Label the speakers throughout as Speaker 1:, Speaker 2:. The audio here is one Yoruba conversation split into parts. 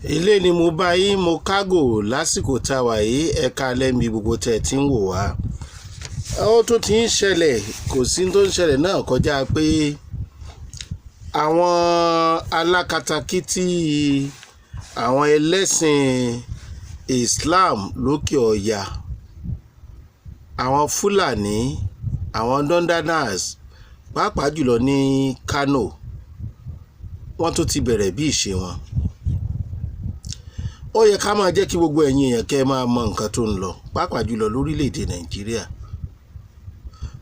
Speaker 1: Ilé ni mo bá yín, mo kágò lásìkò tá a wà yìí. Ẹ̀ka lẹ́mi gbogbo tẹ̀ tí ń wò wá. Ó tún ti ń ṣẹlẹ̀, kò sí tó ń ṣẹlẹ̀ náà kọjá pé àwọn alákatakítí, àwọn ẹlẹ́sìn Islam lókè ọ̀yà, àwọn Fúlàní, àwọn Northerners, pàápàá jùlọ ní Kano, wọ́n tún ti bẹ̀rẹ̀ bí ìṣe wọn. Ó yẹ ká máa jẹ́ kí gbogbo ẹ̀yin èèyàn kẹ́ ẹ máa mọ nǹkan tó ń lọ, pàápàá jùlọ lórílẹ̀‐èdè Nàìjíríà.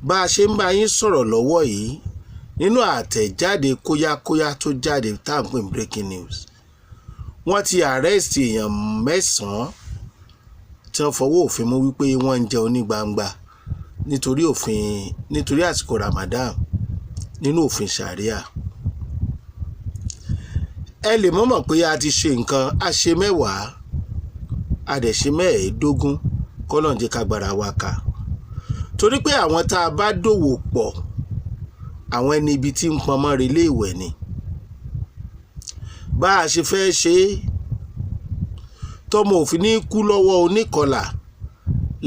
Speaker 1: Bá a ṣe ń bá yín sọ̀rọ̀ lọ́wọ́ yìí, nínú àtẹ̀jáde kóyákóyá tó jáde tá à ń pè ní breaking news, wọ́n ti arrest èèyàn mẹ́sàn-án tí wọ́n fọwọ́ òfin mú wípé wọ́n ń jẹun ní gbangba nítorí òfin, nítorí àsìkò Ramadan, nínú òfin Sharia. Ẹ lè mọ̀mọ̀ pé a ti ṣe nǹkan, a ṣe 10, a dẹ̀ ṣe 15, kọ́lọ́n jẹ́ ká gbára wa kà, torí pé àwọn tá a bá dòwò pọ̀, àwọn ẹni ibi tí ń pọnmọ́ relé ìwẹ̀ ni. Bá a ṣe fẹ́ ṣe é tọmọ òfin ní kú lọ́wọ́ oníkọlà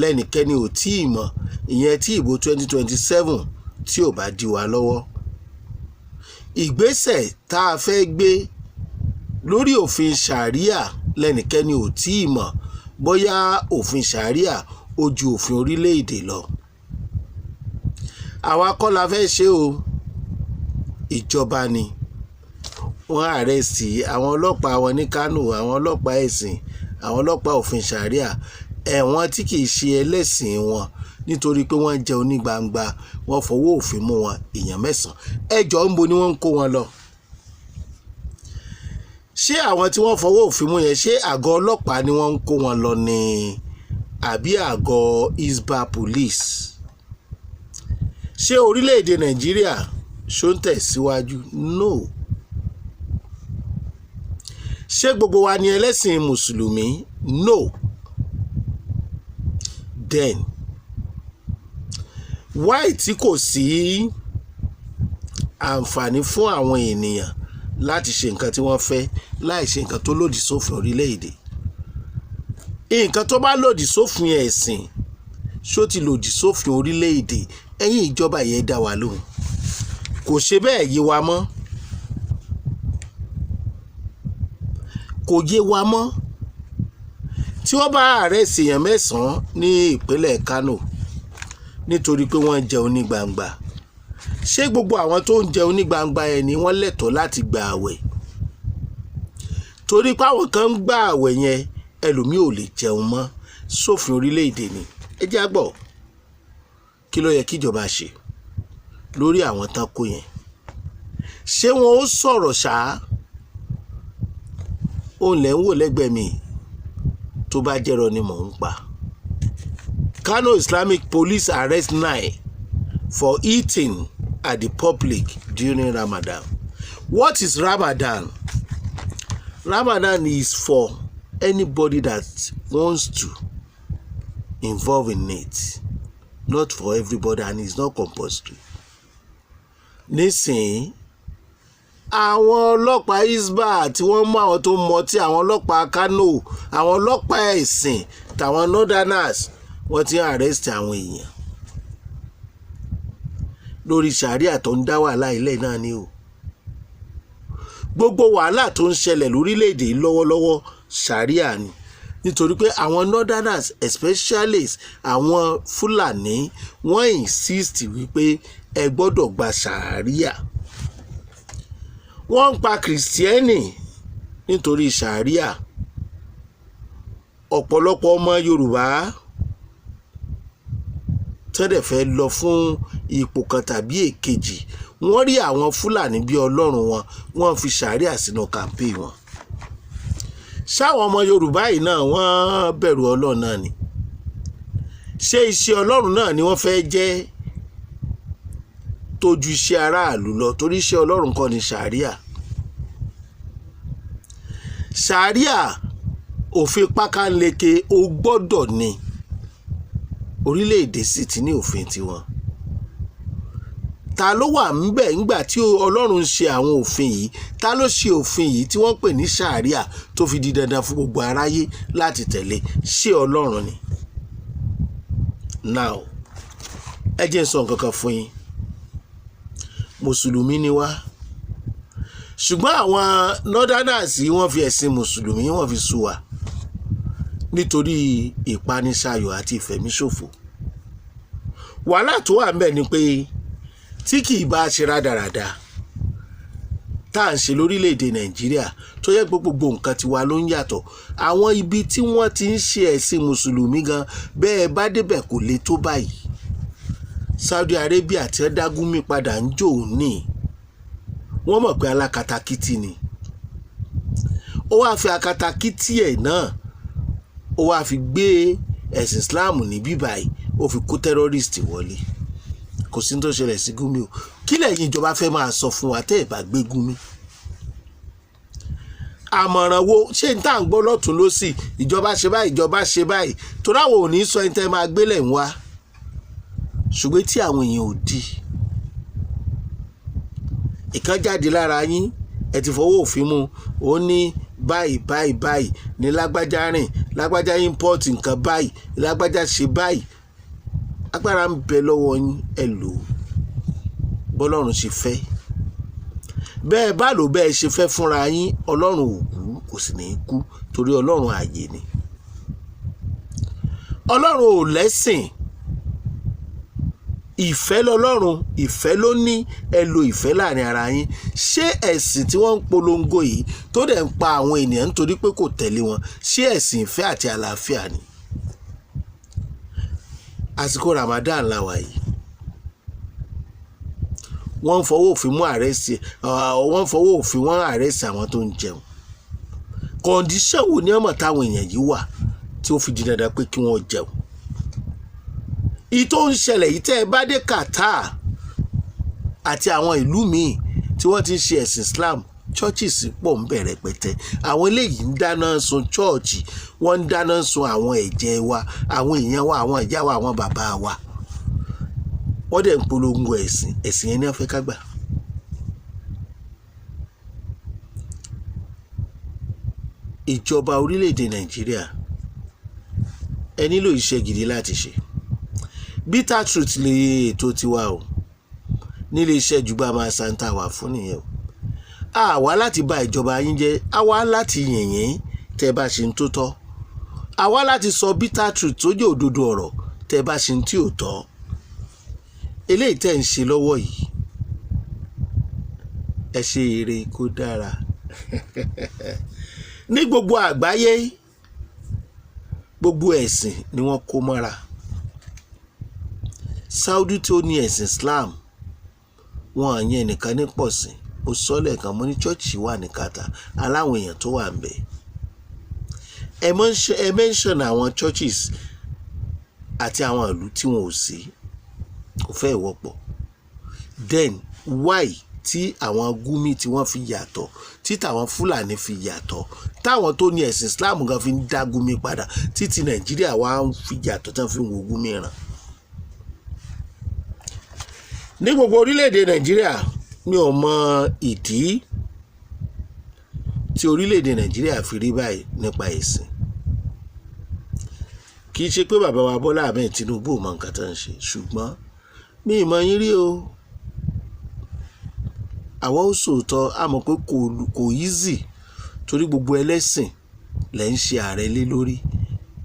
Speaker 1: lẹ́nìkẹ́ni ò tí ì mọ̀. Ìyẹn tí ìbò 2027 tí ò bá di wa lọ́wọ́, ìgbésẹ̀ tá a fẹ́ gbé lórí òfin Sharia lẹ́nìkẹ́ni ò tí ì mọ̀ bóyá òfin Sharia ó ju òfin orílẹ̀-èdè lọ. Àwa kọ́ la fẹ́ ṣe o, ìjọba ni. Wọ́n arrest àwọn ọlọ́pàá wọn ní Kánò, àwọn ọlọ́pàá ẹ̀sìn, àwọn ọlọ́pàá òfin Sharia, ẹ̀wọ̀n tí kì í ṣe ẹlẹ́sìn wọn, nítorí pé wọ́n jẹun ní gbangba. Wọ́n fọwọ́ òfin mú wọn, èèyàn 9. Ẹjọ́ ń bo ni wọ́n ń kó wọn lọ? Ṣé àwọn tí wọ́n fọwọ́ òfin mú yẹn, ṣé àgọ́ ọlọ́pàá ni wọ́n ń kó wọn lọ ní, àbí àgọ́ Hisbah Police? Ṣé orílẹ̀-èdè Nàìjíríà ṣó ń tẹ̀síwájú? No. Ṣé gbogbo wa ni ẹlẹ́sìn Mùsùlùmí? No. Then why tí kò sí àǹfààní fún àwọn ènìyàn láti ṣe nǹkan tí wọ́n fẹ́ láì ṣe nǹkan tó lòdì sófin orílẹ̀-èdè? Nǹkan tó bá lòdì sófin ẹ̀sìn, ṣó ti lòdì sófin orílẹ̀-èdè? Ẹ̀yin ìjọba yẹn, dá wa lóhùn. Kò ṣe bẹ́ẹ̀ yé wa mọ́, kò yé wa mọ́. Tí wọ́n bá arrest èèyàn 9 ní ìpínlẹ̀ Kano nítorí pé wọ́n jẹun ní gbangba, ṣé gbogbo àwọn tó ń jẹun ní gbangba yẹn ni wọ́n lẹ́tọ̀ọ́ láti gba àwẹ̀? Torí pé àwọn kan ń gba àwẹ̀ yẹn, ẹlòmíì ò lè jẹun mọ́. Sófin orílẹ̀-èdè ni? Ẹ jẹ́ á gbọ́, kí ló yẹ kíjọba ṣe lórí àwọn tán kó yẹn? Ṣé wọn ó sọ̀rọ̀ ṣá? Òun lẹ̀ ń wò lẹ́gbẹ̀ẹ́ mi. Tó bá jẹ́rọ ni mò ń pa. Kano Islamic Police arrest nine for eating at the public during Ramadan. What is Ramadan? Ramadan is for anybody that wants to involve in it, not for everybody, and it's not compulsory. Nísìnyí, àwọn ọlọ́pàá Hisbah tí wọ́n mú àwọn tó ń mọtí, àwọn ọlọ́pàá Kano, àwọn ọlọ́pàá ẹ̀sìn tàwọn Northerners, wọ́n ti ń arrest àwọn èèyàn lórí Sharia tó ń dá wàhálà ilẹ̀ náà ni o. Gbogbo wàhálà tó ń ṣẹlẹ̀ lórílẹ̀‐èdè yìí lọ́wọ́lọ́wọ́, Sharia ni, nítorí pé àwọn Northerners, especially àwọn Fúlàní, wọ́n insist wípé ẹ gbọ́dọ̀ gba Sharia. Wọ́n ń pa Kìrìsìtẹ́nì nítorí Sharia. Ọ̀pọ̀lọpọ̀ ọmọ Yorùbá tẹ́lẹ̀ fẹ́ lọ fún ipò kan tàbí èkejì, wọ́n rí àwọn Fúlàní bí ọlọ́run wọn, wọ́n fi Sharia sínú campaign wọn. Ṣáwọn ọmọ Yorùbá yìí náà, wọ́n bẹ̀rù Ọlọ́run náà ni? Ṣé iṣẹ́ Ọlọ́run náà ni wọ́n fẹ́ jẹ́ tó ju iṣẹ́ aráàlú lọ? Torí iṣẹ́ Ọlọ́run kọ́ ni Sharia. Sharia, òfin pákáleke, ó gbọ́dọ̀ ní. Orílẹ̀-èdè sì ti ní òfin tiwọn. Ta ló wà ńbẹ̀ ńgbà tí Ọlọ́run ń ṣe àwọn òfin yìí? Ta ló ṣe òfin yìí tí wọ́n pè ní Sharia tó fi di dandan fún gbogbo aráyé láti tẹ̀lé? Ṣé Ọlọ́run ni? Now, ẹ jẹ́ n sọ nǹkan kan fún yín. Mùsùlùmí ni wá, ṣùgbọ́n àwọn northerners yìí, wọ́n fi ẹ̀sìn mùsùlùmí, wọ́n fi sú wa nítorí ìpanisayọ̀ àti ìfẹ̀míṣòfò. Wàhálà tó wà ńbẹ̀ ni pé tí kì í bá ṣe rádaràda tá à ń ṣe lórílẹ̀‐èdè Nàìjíríà, tó yẹ pé gbogbo nǹkan tiwa ló ń yàtọ̀, àwọn ibi tí wọ́n ti ń ṣe ẹ̀sìn mùsùlùmí gan, bẹ́ẹ̀ bá débẹ̀, kò le tó báyìí. Saudi Arabia tí wọ́n dá Gumi padà ń jò ní, wọ́n mọ̀ pé alákatakítí ni. Ó wáá fi akatakítí ẹ̀ náà, ó wáá fi gbé ẹ̀sìn Islam ní bíbáyìí, ó fi kó terrorist wọlé. Kò sí ní tó ṣẹlẹ̀ sí Gumi o. Kí lẹ̀yin ìjọba fẹ́ máa sọ fún wa tẹ́ ẹ̀ bá gbé Gumi? Àmọ̀ràn wo ṣé n tá à ń gbọ́ lọ́tún lọ́sì? Ìjọba ṣe báyìí, ìjọba ṣe báyìí, torí àwọn ò ní sọ ẹni tẹ́ máa gbélé ń wá. Ṣùgbọ́n tí àwọn èèyàn ò di ìkan jáde lára yín, ẹ ti fọwọ́ òfin mú. Ó ní báyìí báyìí báyìí ní lágbájá rìn, lágbájá import nǹkan báyìí, lágbájá ṣe báyìí. Agbára ń bẹ lọ́wọ́ yín, ẹ lò ó bọ́lọ́run ṣe fẹ́. Bẹ́ẹ̀ bá lò bẹ́ẹ̀ ṣe fẹ́ fúnra yín. Ọlọ́run ò kú, kò sì ní í kú, torí Ọlọ́run ààyè ni. Ọlọ́run ò lẹ́sìn, ìfẹ́ lọ́lọ́run, ìfẹ́ ló ní. Ẹ lo ìfẹ́ láàrin ara yín. Ṣé ẹ̀sìn tí wọ́n ń polongo yìí, tó dẹ̀ ń pa àwọn ènìyàn nítorí pé kò tẹ̀lé wọn, ṣé ẹ̀sìn ìfẹ́ àti àlàáfíà ni? Àsìkò Ramadan la wà yìí. Wọ́n ń fọwọ́ òfin mú arrest, wọ́n ń fọwọ́ òfin, wọ́n arrest àwọn tó ń jẹun. Condition wo ni ọmọ táwọn èèyàn yìí wà tí ó fi di dandan pé kí wọ́n jẹun? Ìtò ń ṣẹlẹ̀ yìí, tẹ́ ẹ bá dé Qatar àti àwọn ìlú míì tí wọ́n ti ń ṣe ẹ̀sìn Islam, churches pọ̀ ń bẹ̀rẹ̀ pẹ̀tẹ́. Àwọn eléyìí ń dáná sun church, wọ́n ń dáná sun àwọn ẹ̀jẹ̀ wa, àwọn èèyàn wa, àwọn ìyá wa, àwọn bàbá wa. Wọ́n dẹ̀ ń polongo ẹ̀sìn. Ẹ̀sìn yẹn ní wọ́n fẹ́ ká gbà. Ìjọba orílẹ̀-èdè Nàìjíríà, ẹ nílò iṣẹ́ gidi láti ṣe. Bitter truth lè ètò tiwa o nílé iṣẹ́ Jùgbà máa santa wà fún nìyẹn o. A wá láti bà ìjọba yín jẹ́, a wá láti yìn yín tẹ́ bá ṣe ń tó tọ́. A wá láti sọ bitter truth tó jẹ́ òdodo ọ̀rọ̀ tẹ́ bá ṣe ń tí ò tọ́. Eléyìí tẹ́ ń ṣe lọ́wọ́ yìí, ẹ ṣe eré kó dára ní gbogbo àgbáyé. Gbogbo ẹ̀sìn ni wọ́n kó mọ́ra. Saudi tó ní ẹ̀sìn Islam, wọn à yẹn nìkan ní pọ̀sìn. Ó sọ lẹ́ẹ̀kan, mo ní church wà ní Qatar, aláwọn èèyàn tó wà ń bẹ̀. Ẹ mention àwọn churches àti àwọn ìlú tí wọn ò sí, kò fẹ́ wọ́pọ̀. Then why tí àwọn Gumi tí wọ́n fi yàtọ̀, tí tàwọn Fúlàní fi yàtọ̀, táwọn tó ní ẹ̀sìn Islam gan fi ń dá Gumi padà, títí Nàìjíríà wá ń fi yàtọ̀ tán, fi ń wo Gumi ràn ní gbogbo orílẹ̀-èdè Nàìjíríà? Mi ò mọ ìdí tí orílẹ̀-èdè Nàìjíríà fi rí báyìí nípa ẹ̀sìn. Kì í ṣe pé bàbá wa Bọ́lá Ahmed Tinubu ò mọ nǹkan tó ń ṣe, ṣùgbọ́n mi ì mọ yín rí o. Àwa ó sòótọ́, a mọ̀ pé kò easy, torí gbogbo ẹlẹ́sìn lẹ́ ń ṣe ààrẹ lé lórí.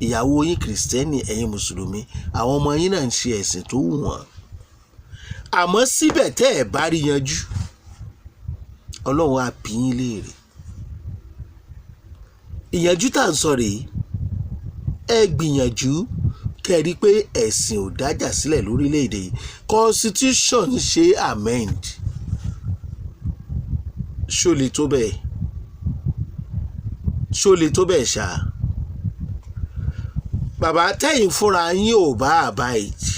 Speaker 1: Ìyàwó yín Kìrìsìtẹ́nì, ẹ̀yin Mùsùlùmí, àwọn ọmọ yín náà ń ṣe ẹ̀sìn tó wù wọ́n. Àmọ́ síbẹ̀, tẹ́ ẹ̀ bá rí yanjú, Ọlọ́run á bi yín léèrè. Ìyànjú tá à ń sọ rèé. Ẹ gbìyànjú kẹ́ ẹ rí i pé ẹ̀sìn ò dájà sílẹ̀ lórílẹ̀‐èdè yìí. Constitution ṣe amend, ṣó lè tó bẹ́ẹ̀? Ṣó lè tó bẹ́ẹ̀ ṣá? Bàbá, tẹ́yìn fúnra yín ò bá abide,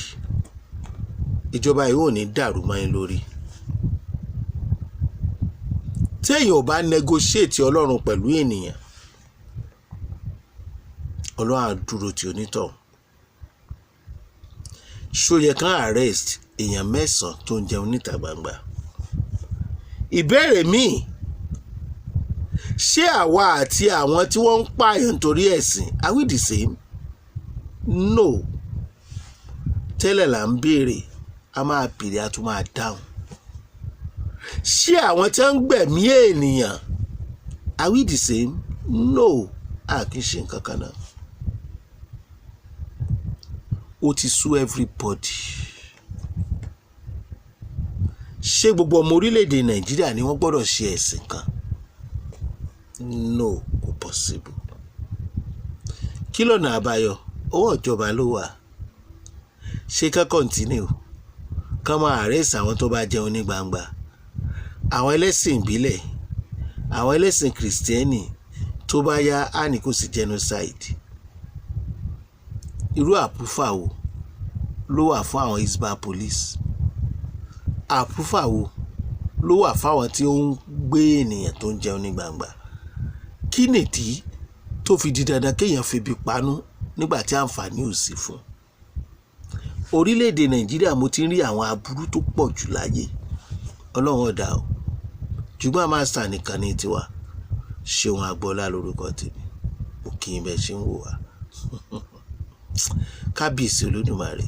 Speaker 1: ìjọba yìí ò ní dàrú mọ́ yín lórí. Téèyàn ò bá negotiate Ọlọ́run pẹ̀lú ènìyàn, Ọlọ́run á dúró tí onítọ̀. Ṣó yẹ kán arrest Èèyàn 9 tó ń jẹun níta gbangba. Ìbéèrè míì: ṣé àwa àti àwọn tí wọ́n ń pààyàn nítorí ẹ̀sìn, are we the same? No. Tẹ́lẹ̀ là ń béèrè, a máa béèrè, a tún máa dáhùn. Ṣé àwọn tí wọ́n ń gbẹ̀mí ènìyàn, are we the same? No, a kì í ṣe nǹkan kan náà. Ó ti sú everybody. Ṣé gbogbo ọmọ orílẹ̀-èdè Nàìjíríà ni wọ́n gbọ́dọ̀ ṣe ẹ̀sìn kan? No, kò possible. Kí lọ́nà àbáyọ? Owó ìjọba ló wà. Ṣé ká continue ká máa arrest àwọn tó bá jẹun ní gbangba, àwọn ẹlẹ́sìn ìbílẹ̀, àwọn ẹlẹ́sìn Kìrìsìtẹ́nì? Tó bá yá, á ní kò sí genocide. Irú approval wo ló wà fún àwọn Hisbah police? Approval wo ló wà fáwọn tí ó ń gbé ènìyàn tó ń jẹun ní gbangba? Kí nìdí tó fi di dandan kéèyàn febi panú nígbà tí àǹfààní ò sí fún orílẹ̀-èdè Nàìjíríà? Mo ti ń rí àwọn aburú tó pọ̀ jù láyé. Ọlọ́run ọ̀dà o, ṣùgbọ́n a máa sà nìkan ní tiwa. Ṣeun Agboola lórúkọ tèmi. Mo kí n bẹ́ẹ̀ ṣe ń wò wá. Kábíyèsí Olódùmarè.